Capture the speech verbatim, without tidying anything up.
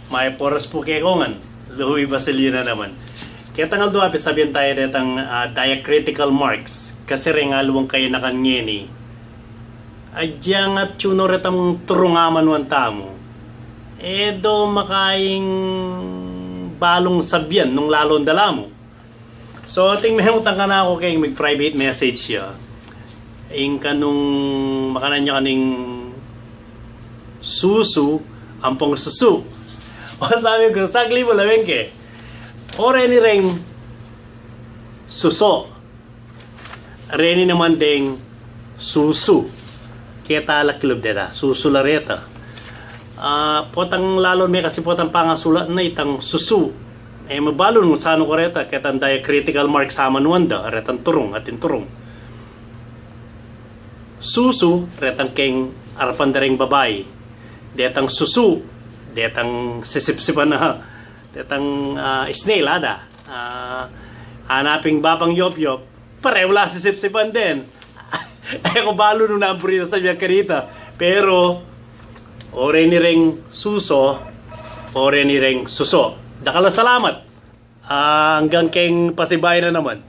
Mayap a oras pu kekongan, Louie Basilio na naman. Ketang aldo api, sabian taya detang ah, diacritical marks, kasi reng aliwang kayanakan ngeni, agyang atiu no retang turung a manuan tamu, e do makaing balung sabian nung lalung dalamu. So, ating mengutang kanaku keng mig-private message ya. Ing kanung makanyan ya kaning susu ampong susu. O sabi ku, saglit mu lawen ke. O reni reng suso. Reni naman deng susu. Keta la kilub deta, susu la reta. Ah, potang lalung mekasi potang pangasulat na itang susu. E mabalun nung sanu kareta, ketang diacritical marks a manuan da, retang turung, atin turung. Susu, retang keng arapan da reng babai. Detang susu, detang sisipsipan na, detang ah, snail, ada. Ah, anaping babang yopyop, parehu la sisipsipan den. E ku balu nung nanu pu reta sabian kanita. Pero, o reni reng suso, o reni reng suso. Dakal a salamat. Ah, anggang keng pasibayu na naman.